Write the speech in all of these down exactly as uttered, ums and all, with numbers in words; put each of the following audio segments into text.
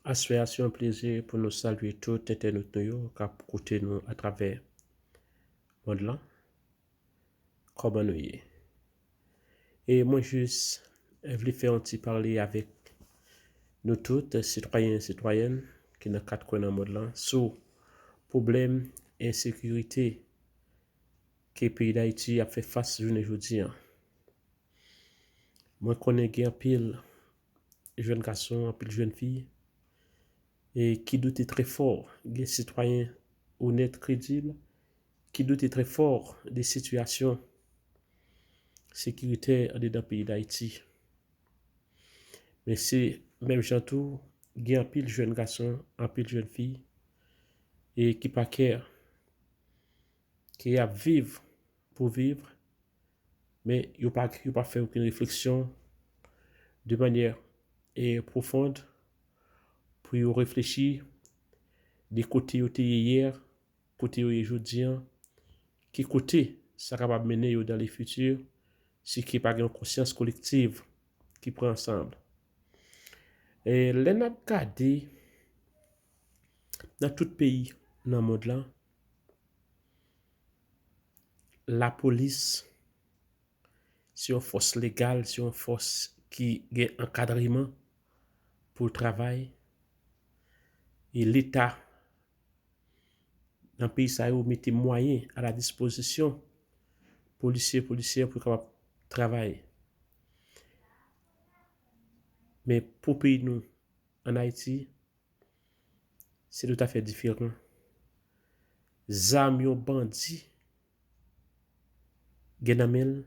Aswè a, se yon plezi pou nou salye tout entènot nou yo k ap koute nou atravè mond lan. Kòman nou ye? E mwen jis vle fè yon ti pale avèk nou tout, sitwayen, sitwayèn ki nan kat kwen nan mond lan, sou pwoblèm ensekirite ke peyi Dayiti ap fè fas jounen jodi an. Mwen konnen gen anpil jèn gason, anpil jèn fi, e ki doute trè fò, gen sitwayen onèt, kredib, ki doute trè fò de sitiyasyon sekiritè andedan peyi Dayiti. Men se menm jan tou, gen anpil jèn gason, anpil jèn fi, e ki pa kè, ki ap viv pou viv, men yo pa, yo pa fè okenn refleksyon de manyè, e, pwofond pou yo reflechi de kote yo te ye yè, kote yo ye jodi an, ki kote sa kapab mennen yo dans le futur, si ke pa gen yon konsyans kolektiv ki pran ansanm. E lè n ap gade nan tout peyi nan mond lan, lapolis se yon fòs legal, se yon fòs ki gen ankadreman pou l travay. E Leta nan peyi sa yo mete mwayen a la dispozisyon polisye, polisyè pou yo kapab travay. Men pou peyi nou, ann Ayiti, se toutafè diferan. Zam yon bandi gen nan men l,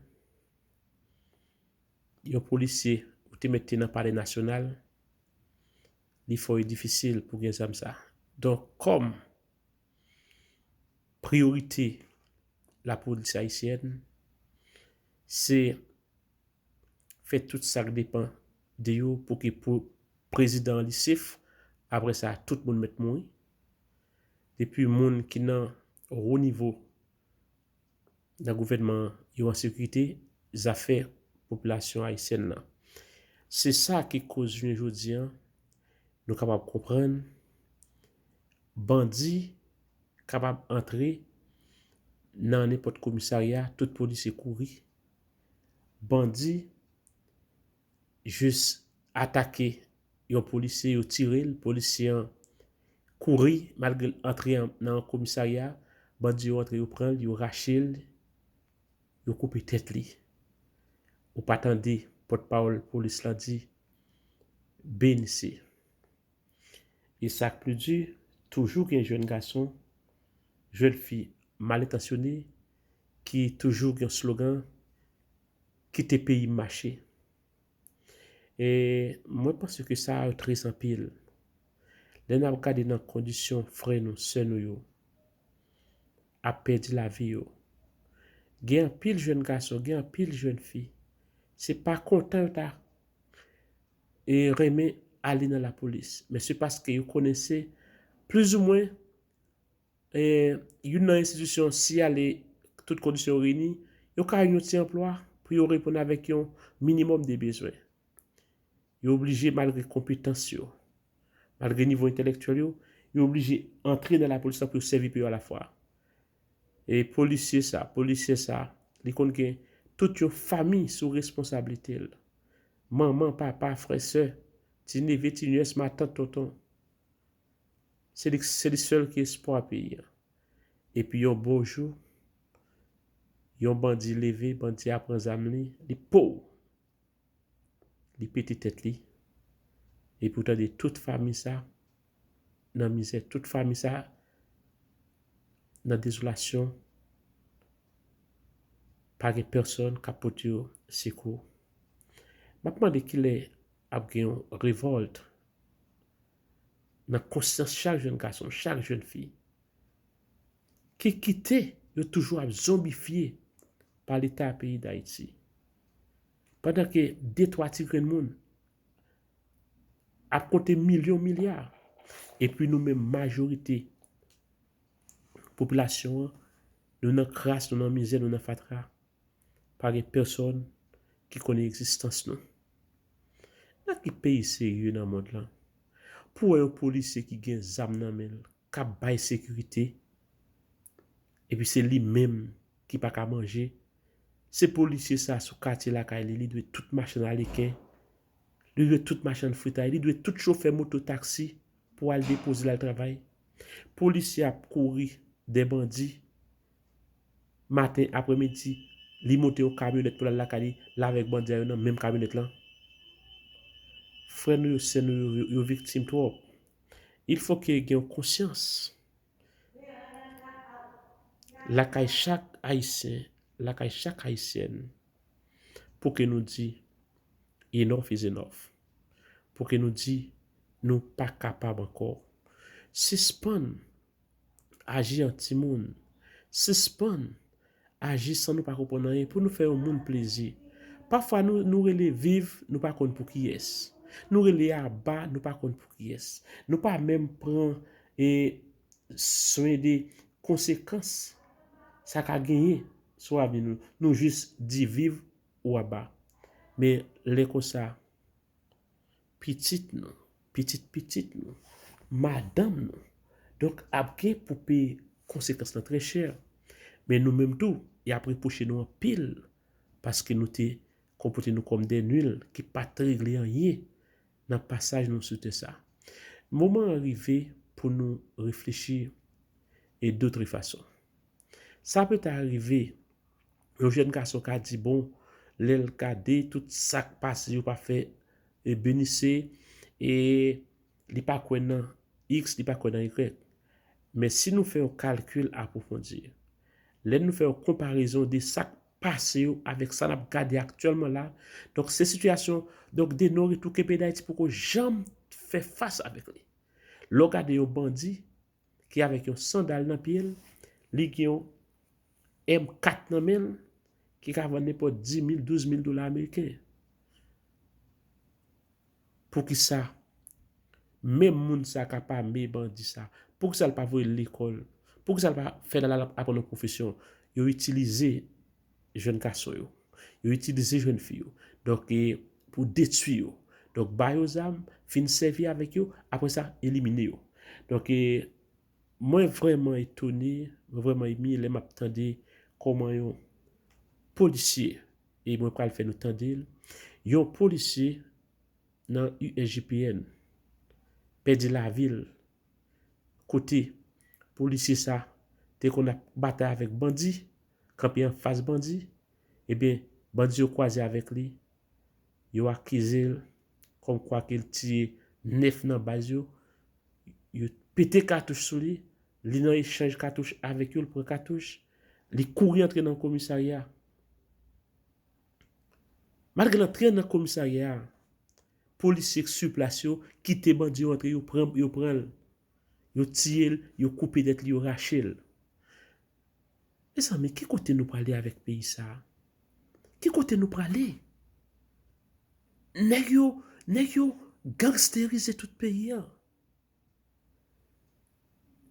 yon polisye ou te mete nan Palè Nasyonal, li fè w difisil pou gen zam sa. Donk, kòm priyorite lapolis ayisyèn, se fè tout sa k depann de yo pou ke pou prezidan an li sef. Apre sa, tout moun mèt mouri. Depi moun ki nan wo nivo nan gouvènman an, yo an sekirite, zafè popilasyon ayisyèn nan. Se sa ki koz jounen jodi an, nou kapab konprann, bandi kapab antre nan nenpòt komisarya, tout polisye kouri. Bandi jis atake yon polisye, yo tire l, polisye an kouri, malgre l antre an, nan yon komisarya, bandi yo antre, yo pran l, yo rache l, yo koupe tèt li. Ou pa tande pòtpawòl polis la di, "Benise." E sa k pli di, toujou gen jèn gason, jèn fi mal entansyone ki toujou gen slogan, "Kite peyi m mache." E mwen panse ke sa yo tris anpil. Lè n ap gade nan kondisyon frè nou, sè nou yo ap pèdi lavi yo, gen anpil jèn gason, gen anpil jèn fi, se pa kontan yo ta e renmen ale nan lapolis. Men se paske yo konnen se plizoumwen, e, youn nan enstitisyon, si ale tout kondisyon yo reyini, yo ka jwenn yon ti anplwa pou yo reponn avèk yon minimòm de bezwen. Yo oblije, malgre konpetans yo, malgre nivo entèlektyèl yo, yo oblije antre nan lapolis la pou yo sèvi peyi yo alafwa. E polisye sa, polisyè sa, li konn gen tout yon fanmi sou responsablite l. Manman, papa, frè, sè, ti neve, ti nyès, matant, tonton. Se li, se li sèl ki espwa peyi a. Epi yon bon jou, yon bandi leve, bandi a pran zam li, li pow! Li pete tèt li. Epi w tande tout fanmi sa nan mizè, tout fanmi sa nan dezolasyon. Pa gen pèsonn k ap pote yo sekou. M ap mande kilè ap gen yon revòlt nan konsyans chak jèn gason, chak jèn fi, ki kite yo toujou ap zonbifye pa Leta peyi Dayiti. Pandan ke de twa ti grenn moun ap konte milyon, milya, epi nou menm majorite popilasyon an, nou nan kras, nou nan mizè, nou nan fatra. Pa gen pèsonn ki konnen egzistans nou. Nan ki peyi serye nan mond lan Pou wè yon polisye ki gen zam nan men l, k ap bay sekirite, epi se li menm ki pa ka manje, se polisye sa sou katye lakay li, li dwe tout machann aleken, li dwe tout machann fritay, li dwe tout chofè moto taksi pou al depoze l al travay. Polisye ap kouri dè bandi, maten, apremidi, li monte yon kamyonèt pou l al lakay li, l avèk bandi a yo nan menm kamyonèt lan. Frè nou yo, sè nou yo, yo, yo viktim twòp. Il faut que gen yon konsyans lakay chak Ayisyen, lakay chak Ayisyèn, pou ke nou di, enough is enough. Pou ke nou di, nou pa kapab ankò. Sispann aji an timoun. Sispann aji san nou pa konprann anyen, pou nou fè yon moun plezi. Pafwa nou, nou rele viv, nou pa konn pou kiyès. Nou rele aba, nou pa konn pou kiyès. Nou pa menm pran, e, swen de konsekans sa ka genyen sou avni nou. Nou jis di viv ou aba. Men lè konsa, pitit nou, pitit pitit nou, madanm nou, donk, ap gen pou peye konsekans lan trè chè. Men nou menm tou, y ap repwoche nou anpil paske nou te konpòte nou kòm dè nwil ki pa t regle anyen nan pasaj nou sou tè sa. Moman an rive pou nou reflechi e dotre fason. Sa pè ta rive, yon jèn gason ka di, bon, lè l gade tout sa k pase, yo pa fè, e, Benise, e li pa kwè nan X, li pa kwè nan Y. Men si nou fè yon kalkil apwofondi, lè nou fè yon konparezon de sa k pase yo avèk sa n ap gade aktyèlman la, donk se sitiyasyon, donk de non retou ke peyi Dayiti poko janm fè fas avèk li. Lè w gade yon bandi ki avèk yon sandal nan pye l, li gen yon M kat nan men l, ki ka vann nenpòt dis mil, douz mil dola ameriken. Poukisa menm moun sa k ap ame bandi sa? Poukisa l pa voye l lekòl? Poukisa l pa fè l al aprann yon pwofesyon? Yo itilize jèn gason yo. Yo itilize jèn fi yo. Donk, e, pou detwi yo. Donk, ba yo zam, fin sèvi avèk yo, apre sa, elimine yo. Donk, e, mwen vrèman etone, mwen vrèman emiye lè m ap tande kòman yon polisye, e mwen pral fè nou tande l, yon polisye nan U S G P N pèdi lavi l, kote polisye sa te konn ap batay avèk bandi, kanpe anfas bandi, ebyen, bandi yo kwaze avèk li, yo akize l kòmkwa ke l tiye nèf nan baz yo, yo pete katouch sou li, li nan echanj katouch avèk yo, l pran katouch, li kouri antre nan komisarya. Malgre l antre nan komisarya a, polisye sou plas yo kite bandi yo antre, yo pran, yo pran l. Yo tiye l, yo koupe tèt li, yo rache l. Mezanmi, ki kote nou prale avèk peyi sa a? Ki kote nou prale? Nèg yo, nèg yo gangsterize tout peyi a.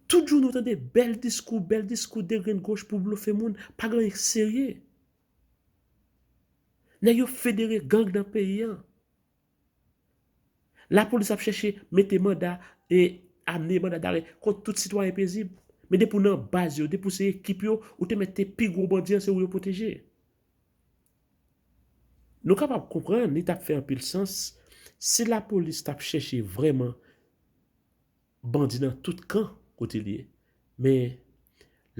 Tout jou nou tande bèl diskou, bèl diskou degrenn goch pou blofe moun, pa gen anyen serye. Nèg yo federe gang nan peyi a. Lapolis ap chèche mete manda e amne manda dare kont tout sitwayen pezib. Men depi w nan baz yo, depi w se ekip yo, ou te mèt te pi gwo bandi an, se ou yo pwoteje. Nou kapab konprann, li t ap fè anpil sans si lapolis t ap chèche vrèman bandi nan tout kan kote l ye. Men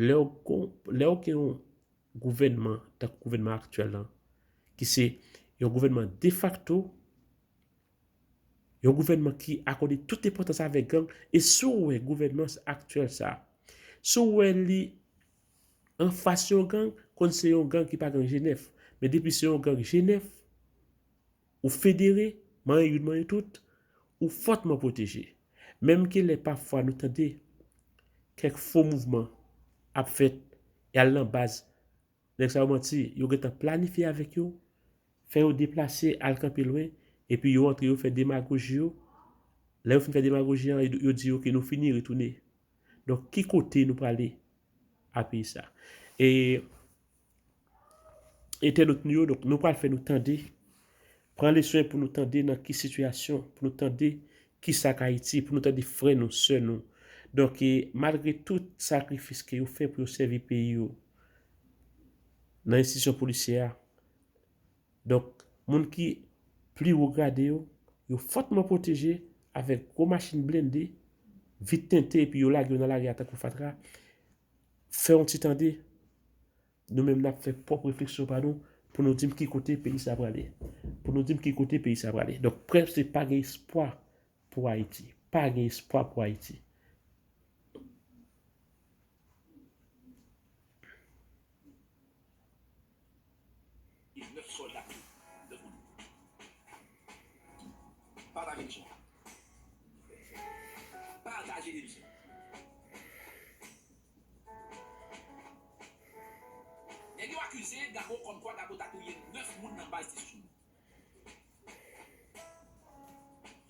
lè w gon, lè w gen yon gouvènman, tankou gouvènman aktyèl lan, ki se yon gouvènman defakto, yon gouvènman ki akòde tout enpòtans avèk gang, e si w wè gouvènman aktyèl sa, si w wè li anfas yon gang, konn se yon gang ki pa gang G nèf. Men depi se yon gang G nèf, ou federe, manyen youn, manyen tout, ou fòtman pwoteje. Menm ke lè pafwa nou tande kèk fo mouvman ap fèt, y al nan baz, nèg sa yo manti, yo gentan planifye avèk yo, fè yo deplase, al kanpe lwen, epi yo antre, yo fè demagoji yo. Lè yo fin fè demagoji an, yo, yo di yo ke nou fini, retounen. Donk, ki kote nou prale a peyi sa? E entènot nou yo, donk, nou pral fè nou tande, pran leswen pou nou tande nan ki sitiyasyon, pou nou tande kisa k Ayiti, pou nou tande frè nou, sè nou. Donk, e, malgre tout sakrifis ke yo fè pou yo sèvi peyi yo nan enstitisyon polisyè a, donk, moun ki pli wo grade yo, yo fòtman pwoteje avèk gwo machin blende, vit tente, epi yo lage yo nan lari a tankou fatra. Fè yon ti tande, nou menm n ap fè pwòp refleksyon pa nou pou nou di m ki kote peyi sa prale. Pou nou di m ki kote peyi sa prale. Donk, prèske pa gen espwa pou Ayiti. Pa gen espwa pou Ayiti. Pataje emisyon. Pataje emisyon. Nèg yo akize Gabo kòmkwa Gabo ta touye nèf moun nan baz Ti Soumoun.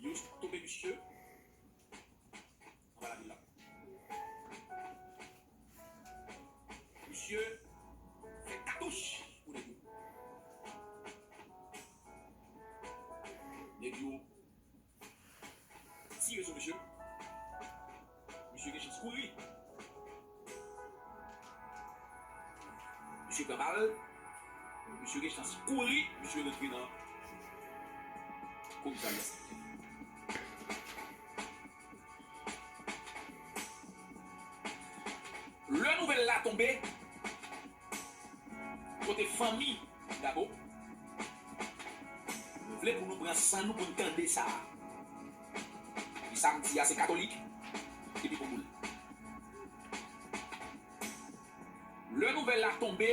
Yo stope misye anba lavil la. Misye fè katouch pou nèg yo. Nèg yo tire sou misye. Misye gen chans kouri. Misye pran bal. Misye gen chans kouri. Misye rantre nan komisarya. Lè nouvèl la tonbe, kote fanmi Gabo, nou vle pou nou pran san nou pou n tande sa a. Epi sa m di a se katolik, epi pou boul. Lè nouvèl la tonbe,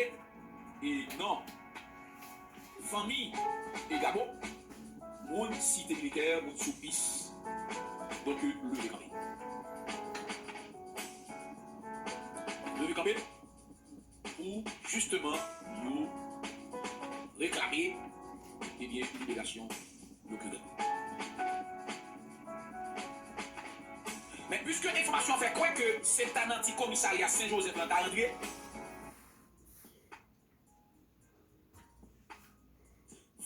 e non, fanmi e Gabo, moun Site Militè, moun sou pis, donk, leve kanpe. Leve kanpe pou jisteman yo reklame, ebyen, liberasyon Yo kriye. Men piske enfòmasyon an fè kwè ke se ta nan ti komisarya Sen Jozèf lan ta rantre,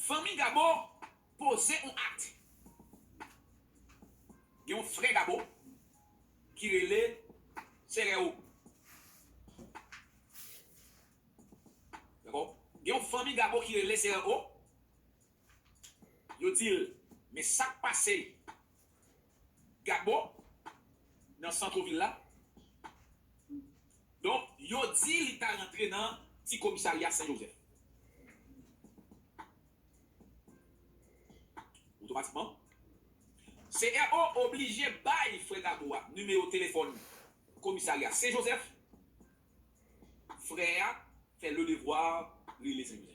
fanmi Gabo poze yon akte. Gen yon frè Gabo ki rele Sereo. Dakò? Gen yon fanmi Gabo ki rele Sereo. Yo di l, men sa k pase Gabo nan sant vil la. Donk, yo di li ta rantre nan ti komisarya Sen Jozèf. Otomatikman, C R O oblije bay frè Gabo a nimewo telefòn komisarya Sen Jozèf. Frè a fè le devwa rele Sen Jozèf.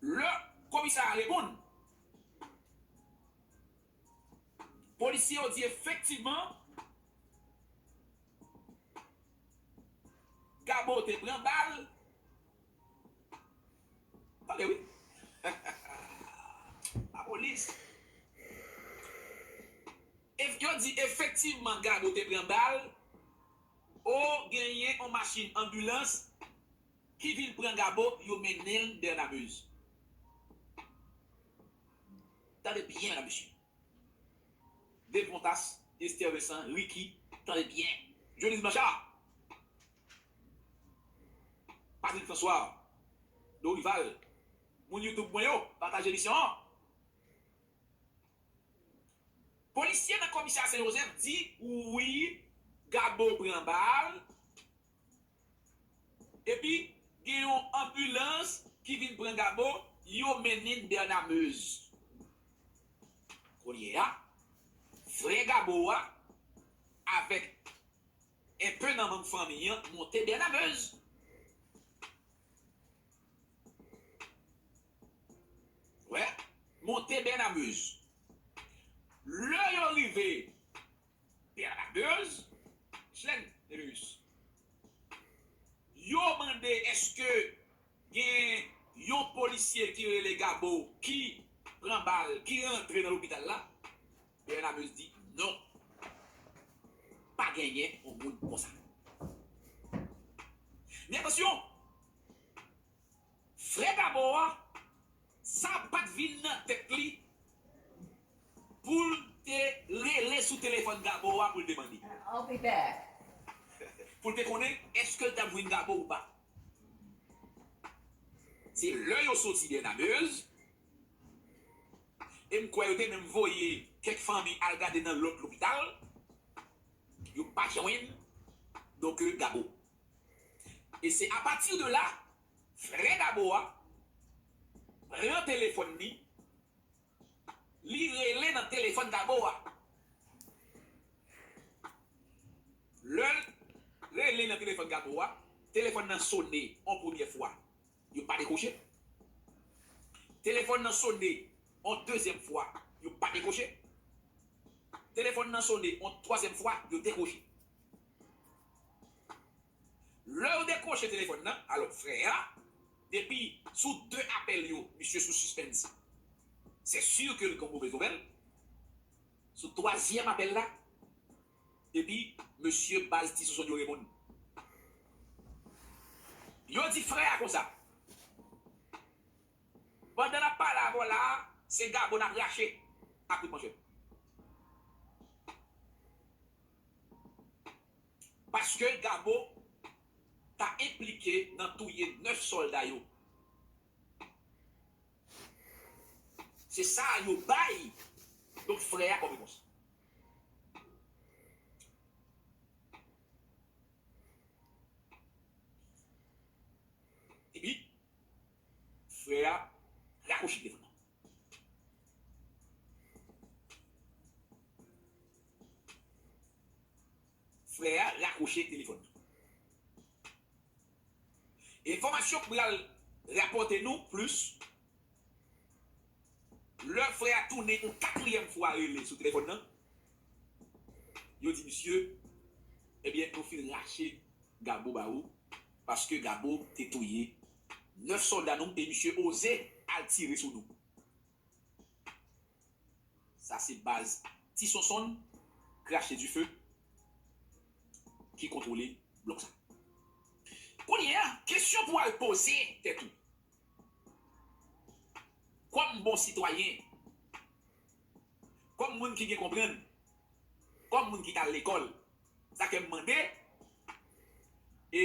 Lè komisè a reponn, polisye yo di efektivman, Gabo te pran bal. Tande wi. Lapolis. E yo di efektivman Gabo te pran bal. O, genyen yon machin anbilans ki vin pran Gabo, yo mennen l Bènamez. Tande byen la, mesye. Depontas, Esther Vincent, Ricky, tande byen. Dionys Blanchard, Patrick François, Dorival, moun YouTube mwen yo, pataje emisyon an. Polisye nan komisarya Sen Jozèf di, wi, Gabo pran bal, epi gen yon anbilans ki vin pran Gabo, yo mennen l Bènamez. Kounye a, frè Gabo a, avèk enpe nan manm fanmi an, monte Bènamez. Wè, monte Bènamez. Lè yo rive Bènamez, Chlèn Emerius, yo mande èske gen yon polisye ki rele Gabo ki pran bal, ki rantre nan lopital la. Bènamez di non. Pa genyen yon moun konsa. Men atansyon, frè Gabo a, sa pa t vin nan tèt li pou l te rele sou telefòn Gabo a pou l te mande. I'll be back. Pou l te konnen èske l t ap jwenn Gabo ou pa. Se lè yo soti Bènamez, e m kwè yo te menm voye kèk fanmi al gade nan lòt lopital, yo pa jwenn, donk, Gabo. E se apati de la, frè Gabo a pran telefòn li, li rele nan telefòn Gabo a. Lè l rele nan telefòn Gabo a, telefòn nan sone yon premyè fwa, yo pa dekwoche. Telefòn nan sone yon dezyèm fwa, yo pa dekwoche. Telefòn nan sone yon twazyèm fwa, yo dekwoche. Lè yo dekwoche telefòn nan, alò, frè a, depi sou de apèl yo, misye sou sispens. Se si ke l gen move nouvèl. Sou twazyèm apèl la, epi mesye baz Ti Sonson yo reponn. Yo di frè a konsa, pandan n ap pale avè w la a, se Gabo n ap rache ak kout manchèt. Paske Gabo ta enplike nan touye nèf sòlda yo. Se sa yo bay. Donk, frè a kòm repons. Epi, frè a rakwoche telefòn nan. Frè a rakwoche telefòn nan. Enfòmasyon k pral rapòte nou plis, lè frè a tounen yon katriyèm fwa rele sou telefòn nan, yo di misye, ebyen, nou fin rache Gabo ba ou, paske Gabo te touye nèf sòlda nou e misye oze al tire sou nou. Sa se baz Ti Sonson, Krache Dife, ki kontwole blòk sa. Kounye a, kesyon pou al poze tèt ou. Kòm bon sitwayen, kòm moun ki gen konprann, kòm moun ki t al lekòl, sa fè m mande, e,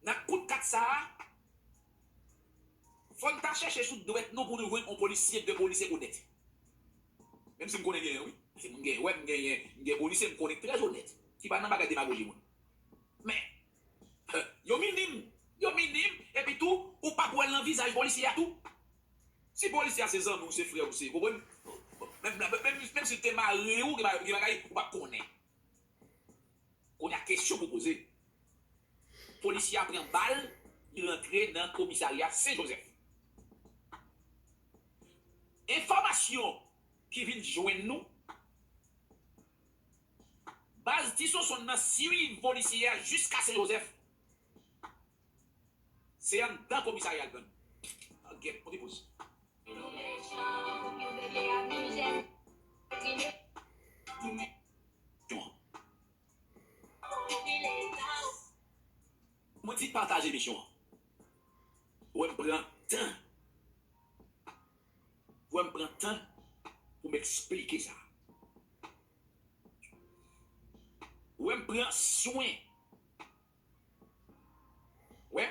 nan kout kat sa a, fò n ta chèche sou dwèt nou pou nou jwenn yon polisye, de polisye onèt. Menm si m konnen genyen, wi. Paske m gen, wè, m genyen, m gen polisye m konnen trè onèt, ki pa nan bagay demagoji moun. Men, yo minim, yo minim, epi tou, ou p ap wè l nan vizaj polisye a tou. Si polisye a se zanmi w, se frè w, se, ou konprann? Menm, menm, menm, menm si l te mare w, gen bagay, gen bagay ou p ap konnen. Kounye a, kesyon pou poze. Polisye a pran bal, li rantre nan komisarya Sen Jozèf. Enfòmasyon ki vin jwenn nou, baz Ti Sonson nan swiv polisye a jiska Sen Jozèf. Se anndan komisarya l pran. An gèt, kote poz. Mwen di pataje emisyon an. Wè m pran tan. Wè m pran tan pou m eksplike sa. Wè m pran swen. Wè.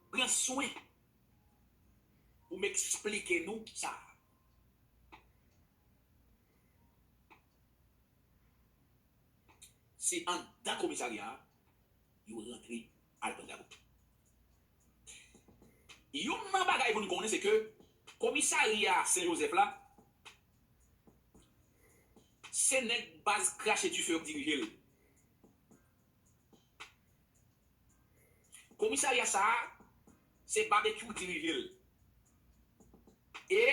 Pran swen pou m eksplike nou sa. Se anndan komisarya a yo rantre al pran Gabo. Youn nan bagay pou n konnen, se ke komisarya Sen Jozèf la, se nèg baz Krache Dife yo k dirije l. Komisarya sa a, se Babekyou k dirije l. E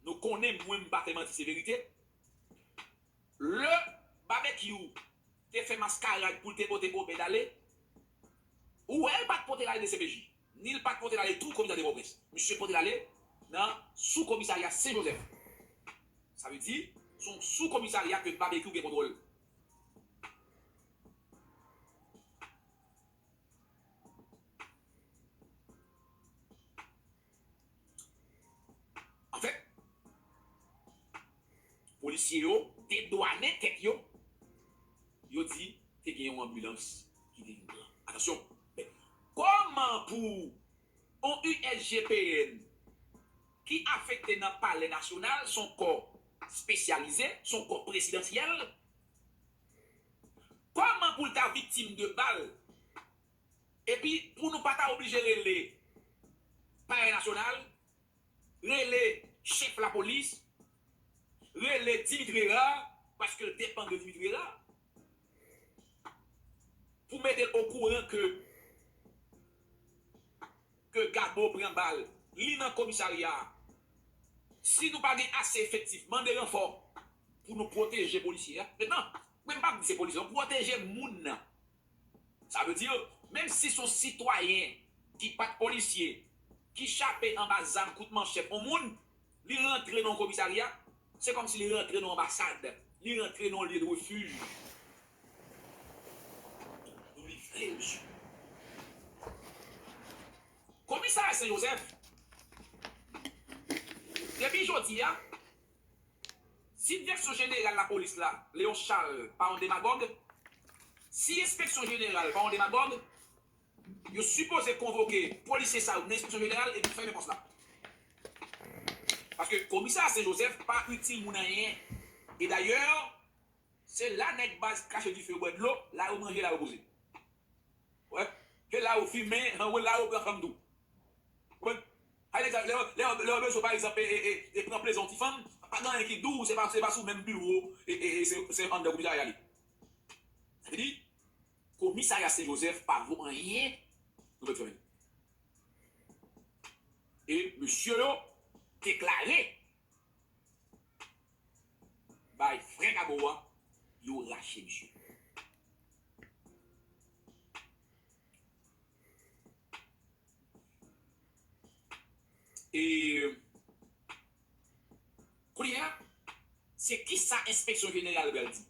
nou konnen, mwen, m pa fè manti, se verite. Lè Babekyou te fè maskarad pou l te pote Obed ale, ou wè l pa t pote l ale D C P J, ni l pa t pote l ale tou komisarya Pòtoprens. Misye pote l ale nan sou komisarya Sen Jozèf. Sa vle di, se yon sou komisarya ke Babekyou gen kontwòl. Anfèt, polisye yo dedwanen tèt yo, yo di te gen yon anbilans ki te vin pran. Atansyon, men kòman pou yon U S G P N ki afekte nan Palè Nasyonal, se yon kò espesyalize, se yon kò prezidansyèl, kòman pou l ta viktim de bal, epi pou nou pa ta oblije rele Palè Nasyonal, rele chèf lapolis, rele Dimitri Hérard, paske l depann de Dimitri Hérard, pou mete l okouran ke, ke Gabo pran bal, li nan komisarya a. Si nou pa gen ase efektif, mande ranfò pou nou pwoteje polisye a. Mentnan, mwen m p ap di se polisye, pwoteje moun nan. Sa vle di, menm si se yon sitwayen ki pa t polisye, ki chape anba zam kout manchèt yon moun, li rantre nan yon komisarya, se kòmsi li rantre nan yon anbasad, li rantre nan yon lye de refij. Nou livre, mesye. Komisarya Sen Jozèf, depi jodi a, si Direksyon Jeneral Lapolis la, Léon Charles, pa yon demagòg, si Enspeksyon Jeneral pa yon demagòg, yo sipoze konvoke polisye sa yo nan Enspeksyon Jeneral epi fèmen pòs la. Paske Komisarya Sen Jozèf pa itil moun anyen. E dayè, se la nèg baz krache dife yo bwè dlo, la yo manje, la yo poze. Wè. Se la yo fimen, anwe la yo pran fanm tou. Konprann? Pa egzanp, lè, lè, lè w bezwen, pa egzanp, e, e, e, e pran plezi yon ti fanm, pa gen anyen ki dou, se pa, se pa sou menm biwo, e, e, e se, se anndan komisarya li. Sa vle di, komisarya Sen Jozèf pa vo anyen, nou mèt fèmen. E mesye yo deklare bay frè Gabo a, yo rache misye. E kounye a, se kisa Enspeksyon Jeneral pral di?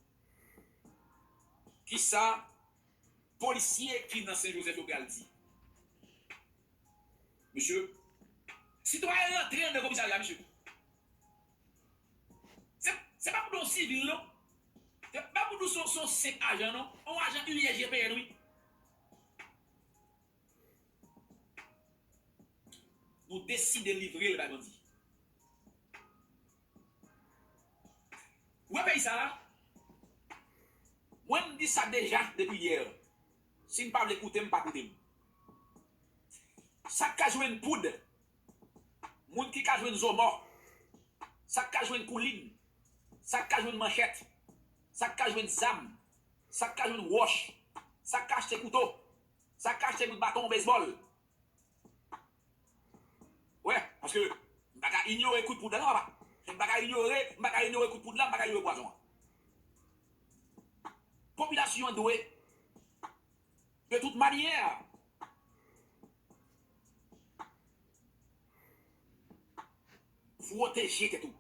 Kisa polisye ki nan Sen Jozèf yo pral di? Mesye, sitwayen rantre anndan komisarya, mesye. Se, se pa pou di yon sivil, non. Se pa pou di se, se yon senp ajan, non. Yon ajan U S G P N, wi. Nou deside livre l bay bandi. Ou wè peyi sa a? Mwen, m di sa deja depi yè. Si n pa vle koute m, pa koute m. Sa k ka jwenn poud, moun ki ka jwenn zomò, sa k ka jwenn koulin, sa k ka jwenn manchèt, sa k ka jwenn zam, sa k ka jwenn wòch, sa k ka achte kouto, sa k ka achte bout baton bezbòl. Wè, paske m pa ka inyore kout poud la, non, papa. M pa ka inyore, m pa ka inyore kout poud la, m pa ka inyore pwazon an. Popilasyon an dwe, de tout manyè, pwoteje tèt ou.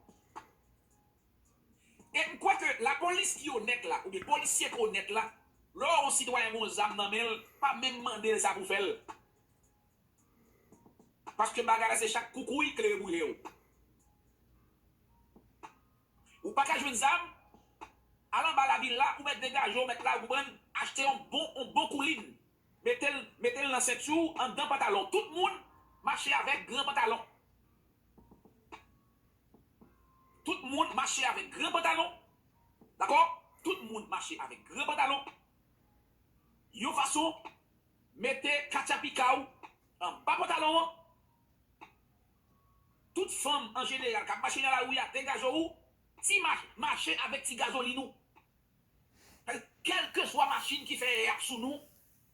E m kwè ke lapolis ki onèt la, oubyen polisye ki onèt la, lè w wè yon sitwayen gen yon zam nan men l, pa menm mande l sa pou fè l. Paske bagay la se chak koukouy k leve pou jwe w. Ou pa ka jwenn zam, al anba lavil la, ou mèt degaje w, mèt la, ou konprann, achte yon bon, yon bon koulin. Mete l, mete l nan senti w, anndan pantalon. Tout moun mache avèk gran pantalon. Tout moun mache avèk gran pantalon. Dakò? Tout moun mache avèk gran pantalon. Yon fason, mete katchapika w anba pantalon an. Tout fanm an jeneral k ap mache nan lari a, degaje w, ti mach-, mache avèk ti gazolin ou. Kèlkeswa machin ki fè yap sou nou,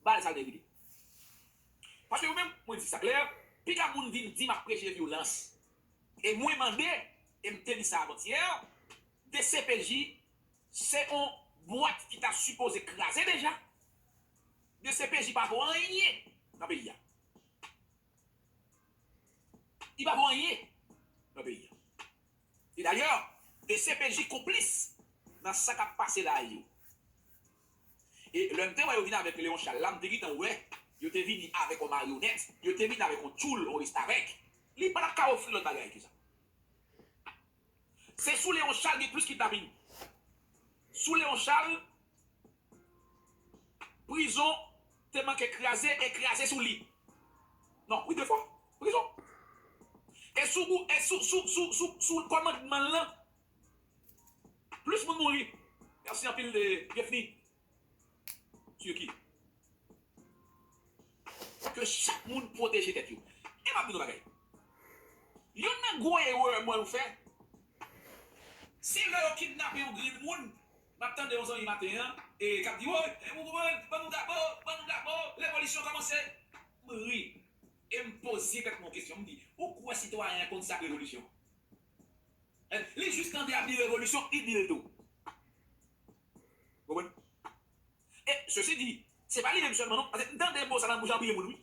ba l sa l merite. Paske ou menm, mwen di sa klè, piga moun vin di m ap preche vyolans. E mwen mande, e m te di sa avantyè, D C P J se yon bwat ki ta sipoze kraze deja. D C P J pa vo anyen nan peyi a. Li pa vo anyen nan peyi a. E dayè, E C P J konplis nan sa k ap pase la yo. E lè m te wè yo vin avèk Leon Charles la, m te gentan wè yo te vini avèk yon maryonèt, yo te vini avèk yon tchoul, yon restavèk. Li pa t ap ka ofri lòt bagay ke sa. Se sou Leon Charles gen plis kidnaping. Sou Leon Charles, prizon te manke kraze e kraze sou li. Non, wi, de fwa. Prizon. E sou, e sou, sou, sou, sou, sou kòmandman l lan, plis moun mouri. Mèsi anpil, Jeffny. Turquie. Ke chak moun pwoteje tèt yo. E m ap di nou bagay. Youn nan gwo erè mwen ou fè, se lè yo kidnape yon grenn moun, m ap tande yon zanmi maten an, e k ap di, woy, e ou konprann, ban nou drapo, ban nou drapo, revolisyon kòmanse. M ri. E m poze tèt mwen yon kesyon, m di, ou kwè sitwayen an konn sa k revolisyon? Li jis tande ap di revolisyon, li di l tou. Konprann? E, sesi di, se pa li menm sèlman non, paske m tande mo sa nan bouch anpil moun, wi.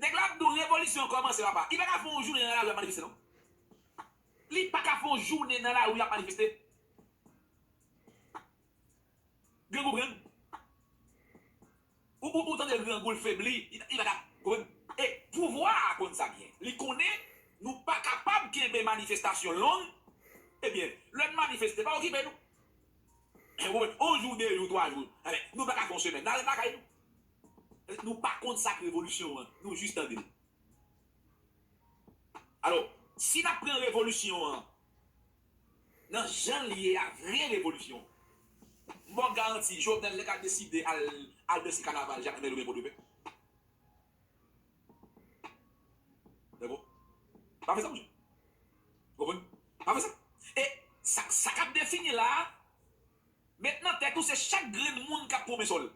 Nèg la ap di w revolisyon kòmanse, papa. Li pa ka fè yon jounen nan lari ap manifeste, non. Li pa ka fè yon jounen nan lari ap manifeste. Gen konprann? Ou, ou, ou tande grangou l febli, li, li pa ka konprann. E pouvwa a konn sa byen. Li konnen nou pa kapab kenbe manifestasyon long. Ebyen, lè n manifeste, pa okipe nou. Ou konprann? On jou, de jou, twa jou. Ebyen, nou pa ka fè yon semèn. N a ret lakay nou. Nou pa konn sa k revolisyon an. Nou jis tande l. Alò, si n ap pran revolisyon an nan jan l ye a, vre revolisyon, m ba w garanti, Jovenel te ka deside al, al danse kanaval Jak Mèlo men Pòtoprens. Dakò? Pa fè sa, monchè. Ou konprann? Pa fè sa. E sa, sa k ap defini la a, met nan tèt ou se chak grenn moun k ap pwomesòl.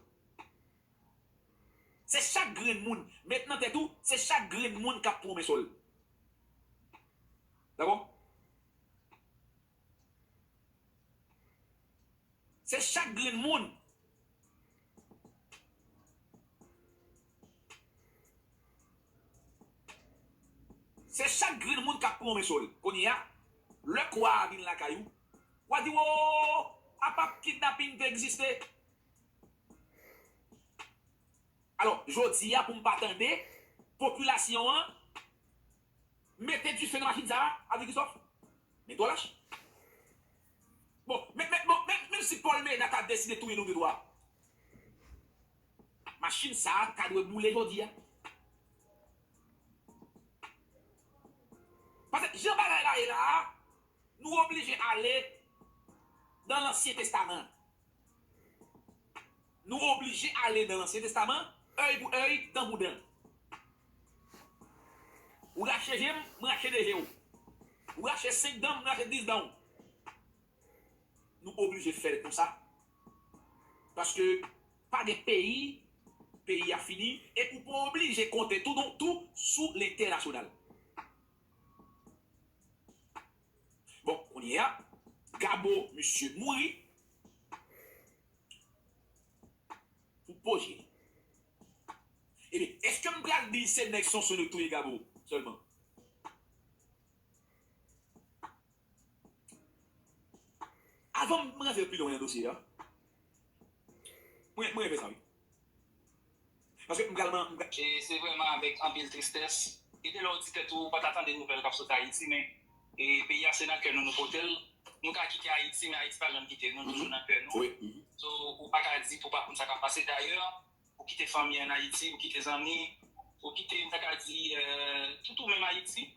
Se chak grenn moun. Met nan tèt ou, se chak grenn moun k ap pwomesòl. Dakò? Se chak grenn moun. Se chak grenn moun k ap pwomesòl. Kounye a, lè kwa a vin lakay ou, w a di, wo, apa kidnaping te egziste? Alò, jodi a, pou m pa tande popilasyon an mete dife nan machin sa a, ap di Christophe, men twò lach. Bon, men, men, bon, men, menm si Paul Ménard ta deside touye nou de twa, machin sa a ta dwe boule jodi a. Paske jan bagay la ye la a, nou oblije ale nan Lansyen Testaman. Nou oblije ale nan Lansyen Testaman, èy pou èy, dan pou dan. Ou rache je m, m rache de je w. Ou rache senk dan m, m rache dis dan w. Nou oblije fè l konsa. Paske pa gen peyi, peyi a fini, e ou pa oblije konte tou, tou sou lentènasyonal. Bon, kounye a, Gabo, misye mouri pou pwoje. Ebyen, èske m pral di se nèg Sonson yo touye Gabo sèlman? Avan m rantre pi lwen nan dosye a, mwen, mwen fè sa, wi. Paske m pral, m pral. E se vrèman avèk anpil tristès. Gen de lè w di tèt ou, ou pa ta tande nouvèl k ap sot Ayiti, men e peyi a se nan kè nou nou pote l. Nou ka kite Ayiti, men Ayiti pa janm kite nou, nou toujou nan kè nou. So, ou pa ka di pou w pa konn sa k ap pase. Dayè, ou kite fanmi ann Ayiti, ou kite zanmi, ou kite, m ta ka di, tout ou menm Ayiti.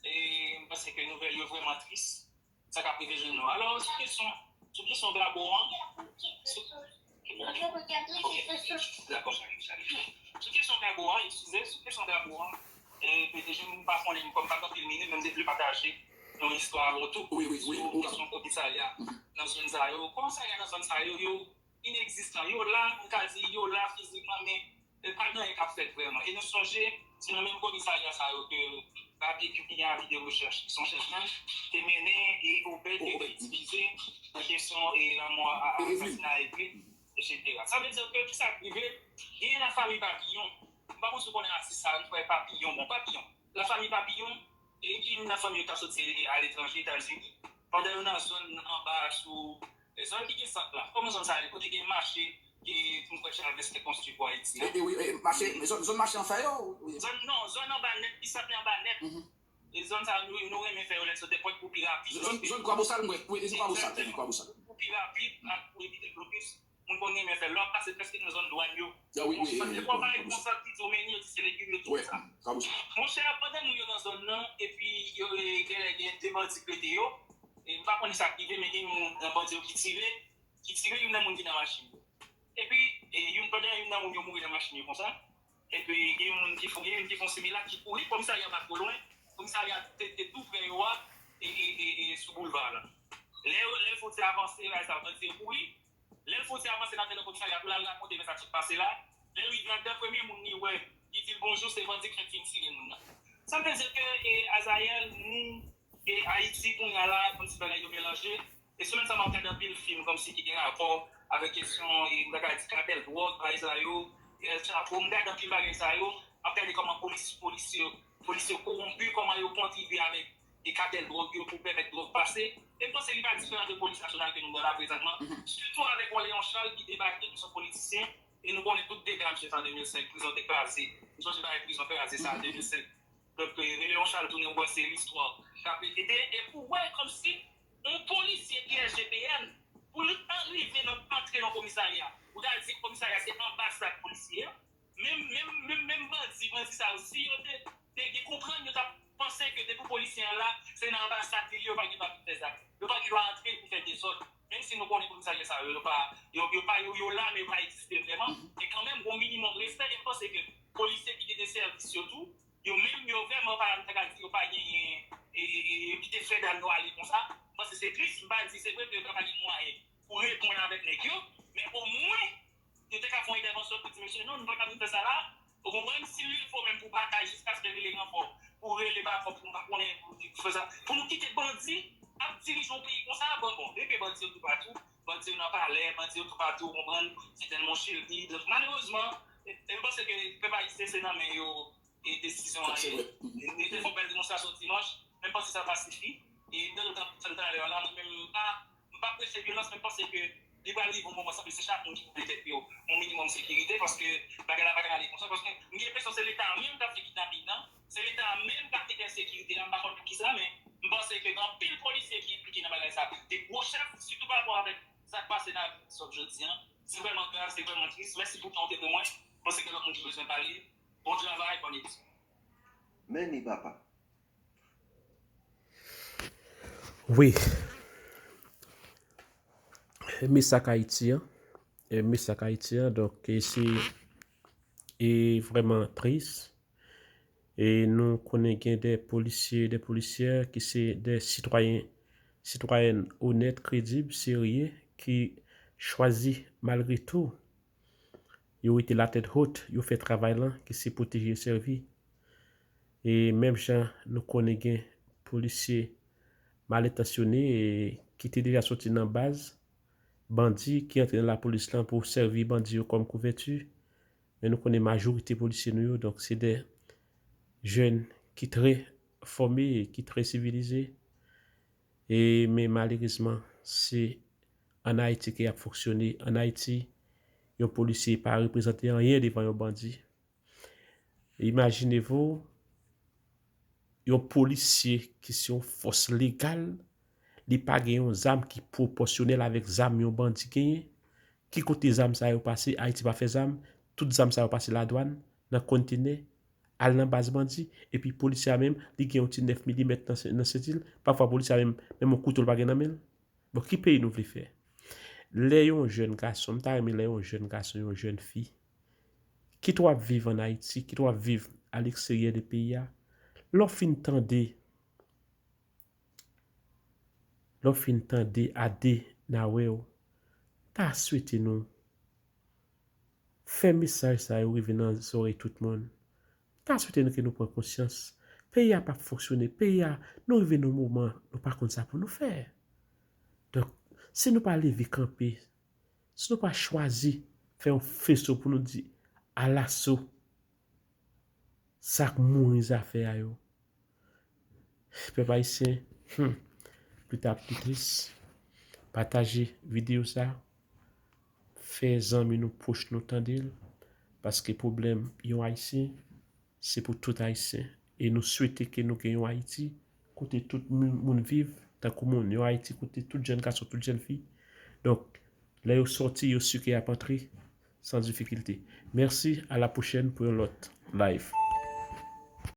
E m panse ke nouvèl yo vrèman tris. Sa k ap rive jwenn nou. Alò, sou kesyon, sou kesyon Gabo an, sou, ok, dakò. Sou kesyon Gabo an, eskize, sou kesyon Gabo an, e, P D G, m pa konnen, m kòm pa gen anpil minit, men m te vle pataje yon istwa avè w tou. Wi, wi, wi, sou kesyon komisarya nan zòn sa yo. Komisarya nan zòn sa yo, yo inegzistan. Yo la, m ka di, yo la fizikman, men e pa gen anyen k ap fèt vrèman. E nou sonje, se nan menm komisarya sa yo ke Barbecue ki gen avi de rechèch, ki se yon chèf gang, te mennen e Obed te divize nan kesyon e lanmò a, a, asasina Edwin, etsetera. Sa vle di ke kisa k rive? Genyen nan fanmi Papiyon, m pa konn si w konnen atis sa, li kwè Papiyon, bon, Papiyon. Lafanmi Papiyon, e ki youn nan fanmi yo k ap soti aletranje, Etazini, pandan yo nan zòn anba sou zòn ki gen sant la. Kòman zòn sa ye? Kote gen mache ki moun kwè Chavez te konstwi pou Ayiti an. E wi, mache, zòn mache an fè yo. Zòn non, zòn anba nèt, ki sant anba nèt. E zòn sa nou, nou renmen fè yo lè sote pòt pou pi rapid. Zòn, zòn Kwabosal, mwen, wi, zòn Kwabosal, zòn Kwabosal. Pou pi rapid, ak pou evite blokis, moun konn renmen fè. Lè w ap pase prèske nan zòn dwàn yo. Yo pa rekonèt konsa ki tou menye, yo di se legim, yo tou sa. Monchè, pandan moun yo nan zòn nan, epi yo gen de bandi k rete yo, e m pa konnen sa k rive, men gen yon nan bandi yo ki tire, ki tire youn nan moun ki nan machin yo. Epi, e, youn pandan youn nan moun yo mouri nan machin yo konsa. Epi, gen yon moun ki fon, gen youn ki fon similak ki kouri, komisarya pa twò lwen, komisarya te, te tou prè yo a, e, e, e, e sou boulva la. Lè, lè l fon ti avanse, la sa, bandi yo kouri. Lè l fon ti avanse nan teren komisarya pou l al rakonte men sa k sot pase la. Lè l rive anndan, premye moun li wè, ki di l bonjou, se bandi k fèk fin tire moun nan. Sa vle di ke, e, Azayèl, nou, e, Ayiti, kounye a la, kòmsi bagay yo melanje. E semèn sa m ap gade anpil fim kòmsi ki gen rapò avèk kesyon, e, m ta ka di katèl dwòg, bagay sa yo, e, El Chapo, m gade anpil bagay sa yo, m ap gade kòman polis, polis yo, polis yo kowonpi, kòman yo kontribye avèk e katèl dwòg yo pou pèmèt dwòg pase. E m panse li pa diferan de polis nasyonal ke nou gen la prezantman, sitou avèk yon Léon Charles ki debake, ki se yon politisyen, e nou konnen tout dega misye fè an de mil senk, prizon te kraze. Nou sonje bagay prizon kraze sa an de mil senk. Donk, e, Léon Charles tounen, ou wè se listwa k ap repete, e pou wè kòmsi yon polisye ki S G P N, pou l rive nan, antre nan komisarya, ou ta di komisarya se anbasad polisye a, Menm, menm, menm, menm bandi, bandi sa yo, si yo te, te gen konprann, yo t ap panse ke depi polisye an la, se nan anbasad li ye, yo pa gen dwa vin fè zak. Yo pa gen dwa antre pou fè dezòd. Menm si nou konnen komisarya sa yo, yo pa, yo, yo pa, yo, yo la, men yo pa egziste vrèman. Men kanmenm, gon minimòm respè, e m panse ke polisye ki gen de sèvis yo tou, yo menm, yo vrèman pa, m ta ka di, yo pa genyen, e, e, e, yo kite frè dam yo ale konsa. M panse se tris, m pa di, se vre ke yo pa gen mwayen pou reponn avèk nèg yo, men omwen, yo te ka fè yon entèvansyon pou di, mesye, non, nou pa ka vin fè sa la. Ou konprann? Si li fò menm pou batay jiskaske rele ranfò, pou rele ranfò, pou nou pa konnen, pou nou fè sa. Pou nou kite bandi ap dirije yon peyi konsa, bon, bon, depi bandi yo toupatou, bandi yo nan palè, bandi yo toupatou, ou konprann? Se tèlman cheri. Donk, malerezman, e, e m panse ke pèp ayisyen se nan men yo e desizyon an ye. Li te fè yon bèl demonstrasyon dimanch, men m panse sa pa sifi. E nan tan talè a la, mwen menm, m pa, m pa preche vyolans, men m panse ke li pral rive yon moman, sanble se chak moun ki pou mete tèt yo yon minimòm sekirite, paske bagay la pa ka ale konsa, paske m gen enpresyon se Leta a menm k ap fè kidnaping nan, se Leta a menm k ap mete ensekirite a, m pa konn poukisa, men m panse ke gen anpil polisye ki enplike nan bagay sa, de gwo chèf, sitou pa rapò avèk sa k pase nan Sòt jodi a. Se vrèman grav, se vrèman tris. Mèsi pou tan w te ban mwen. M panse gen lòt moun ki bezwen pale. Bon travay, bòn epizòd. Men ni papa. Wi. Misak Ayiti an. Misak Ayiti an. Donk, e se e vrèman tris. E nou konnen gen de polisye, de polisyè ki se de sitwayen, sitwayèn onèt, kredib, serye, ki chwazi malgre tou yo rete latèt hot, yo fè travay lan ki se pwoteje e sèvi. E menm jan nou konnen gen polisye malentansyone e ki te deja soti nan baz, bandi ki antre nan lapolis lan pou sèvi bandi yo kòm kouvèti, men nou konnen majorite polisye nou yo, donk se de jèn ki trè fòme e ki trè sivilize. E men malerezman, se an Ayiti ke y ap fonksyone. An Ayiti, yon polisye pa reprezante anyen devan yon bandi. Imajine vou, yon polisye ki se yon fòs legal, li pa gen yon zam ki pwopòsyonèl avèk zam yon bandi genyen. Ki kote zam sa yo pase? Ayiti pa fè zam. Tout zam sa yo pase ladwàn, nan kontenè, al nan baz bandi. Epi polisye a menm, li gen yon ti nèf milimèt nan, nan senti l. Pafwa polisye a menm, menm yon kouto l pa gen nan men l. Bon, ki peyi nou vle fè? Lè yon jèn gason, m ta renmen lè yon jèn gason, yon jèn fi, kit w ap viv ann Ayiti, kit w ap viv aleksteryè de peyi a, lè w fin tande, lè w fin tande a de nan wè w, ta swete nou fè mesaj sa yo rive nan zòrèy tout moun. Ta swete nou ke nou pran konsyans. Peyi a p ap fonksyone. Peyi a, nou rive nan yon moman, nou pa konn sa pou nou fè. Donk, si nou pa leve kanpe, si nou pa chwazi fè yon feso pou nou di, alaso, sa k mouri zafè a yo. Pèp ayisyen, hmm, Pli ta pli tris, pataje videyo sa, fè zanmi nou pwòch nou tande l, paske pwoblèm yon Ayisyen, se pou tout Ayisyen. E nou swete ke nou gen yon Ayiti kote tout moun viv tankou moun, yon Ayiti kote tout jèn gason, tout jèn fi. Donk, lè yo sòti, yo si ke y ap antre san difikilte. Mèsi, a la pwochèn pou yon lòt live.